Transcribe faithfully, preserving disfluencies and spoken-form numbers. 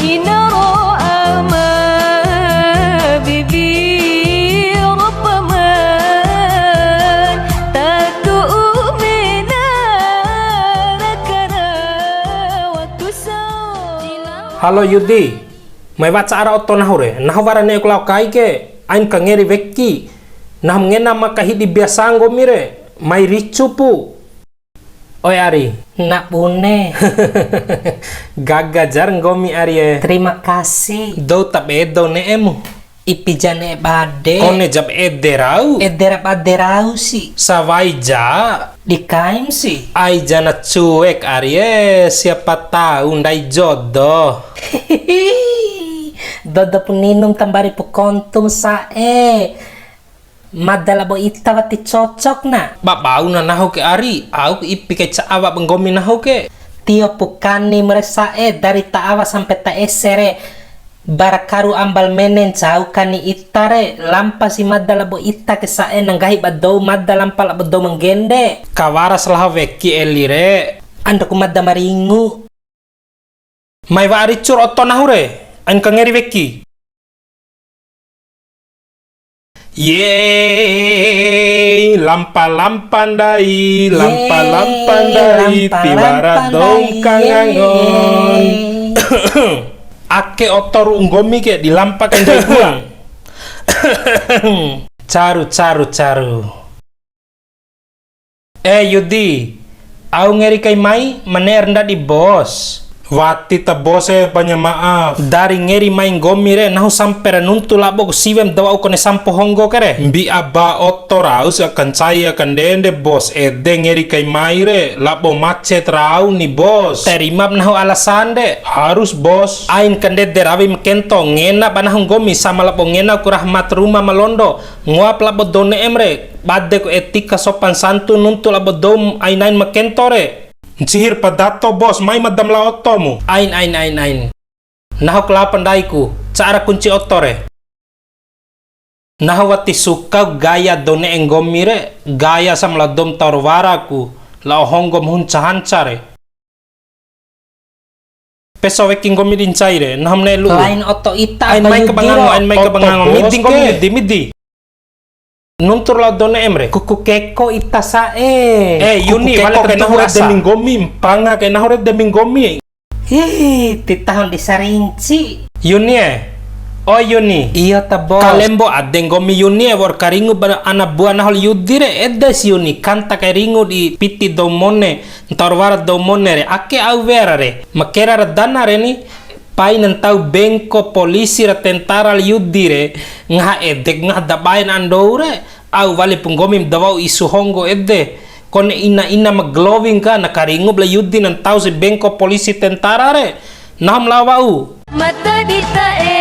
Ina ro ama, bibi ro paman, ta tu'u mena ra kara waktu sa. Halo Yudi, mai waca ara oto nahu re, nahu wara ne'eku lao kai ke, ain kangeri weki, nahu ma ngena ma kahidi biasa nggomi re, mai ricu pu. Oe Ari. Na bune. Gaga jar nggomi Ari e. Terima kasih. Dou tabe dou ne'emu. Ipi ja ne'e bade. Kone jap ede rau. Ede ra bade rau si. Sawai ja. Di kaim si. Ai ja na cuek Ari e, siapa tahu ndai jodoh. Dodo pu ninum tambari pu kontum sa'e. Mada labo ita wati cocok na. Ba bau na nahu ke Ari, au ku ipi kai ca awa ba nggomi nahu ke. Tio pu kani mure sa'e dari ta awa sampe ta ese re. Bara karu ambal mene ncau kani ita re, lampa si mada labo ita ke sa'e na nggahi ba dou mada lampa labo dou ma nggende. Kawara salaha weki eli re. Ando ku mada ma ringu. Mai wa'a ricu ra oto nahu re, ain kangeri weki. Yeay, lampa-lampa ndai, lampa-lampa ndai, tiwara dou ma kangangon. Ake oto ru'u nggomi ke, di lampa kai ndai dua. Caru, caru, caru. Eh, Yudi, au ngeri kai mai, ma ne'er ndadi bos. Wati ta bos e, banyak maaf. Dari ngeri mai nggomi re, nahu sampe ra nuntu labo ku siwe ma da wa'u kone sampo honggo ke re. Mbi'a ba oto rau si aka ncai aka ndende bos, ede ngeri kai mai re, labo macet rau ni bos. Terima ba nahu alasan de. Harus bos. Ain kandede rawi ma kento, ngena ba nahu nggomi sama labo ngena ku rahmat ruma ma londo. Ngoap labo dou ne'em re, bade ku etika sopan santun nuntu labo dou ain-ain ma kento re. Ncihir pa dato bos, mai ma dam lao oto mu. Ain, ain, ain, ain. Nahu ke lao pa ndai ku, cara kunci oto re. Nahu wati suka gaya dou ne'e nggomi re, gaya sam lao dou ma taur wara ku, lao honggo ma hunca hanca re. Peso weki nggomi di ncai re, nahu ma ne'e lu'u. Lain oto ita. Ain mai ka bangango, ain mai ka bangango. Midi nggomi, midi, midi. Nuntur lao dou ne'em re. Kuku keko ita sa'e. Eh, Yuni, wale ka nahu re demi nggomi, mpanga ke nahu re demi nggomi. Ih, ti tahun di sarinci. Yuni e. Oh, Yuni. Iyo ta, bos. Kalembo ade nggomi Yuni e, wa'ur karingu ba ana bua nahu la Yudi re, ede si Yuni, kanta kai ringu di piti dou mone. Ntaur wara dou mone re, ake au wea ra re, ma kera ra dana re ni, pai na ntau bengko polisi ra tentara la Yudi re, ngaha edek ngaha dabae na andou re, au wali pu nggomi ma da wa'u isu honggo ede, kone ina-ina ma glowing ka, na karingu ba la Yudi na ntau si bengko polisi tentara re, nahu ma lao wa'u. Mata di ta'e